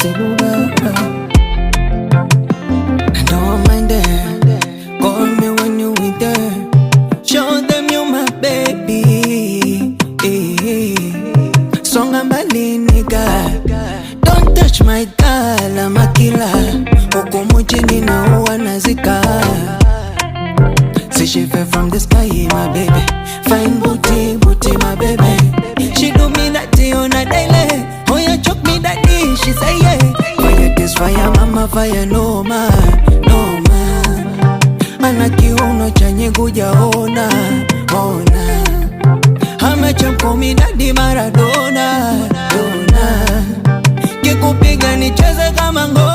Sibuba. I don't mind them. Call me when you with them. Show them you my baby. Songa mbali nigga. Don't touch my girl, I'm a killer. Huku mjini naua nazika. See she fell from the sky, my baby. Fine booty, booty, my baby. She do me that on a daily. Oh, you choke me daddy. She say yeah. Fire this fire, mama fire, no man, no man. Ana kiuno chenye kujaona, ona. Amechamko mi daddy Maradona, dona. Kikupiga nicheze kama ngoma.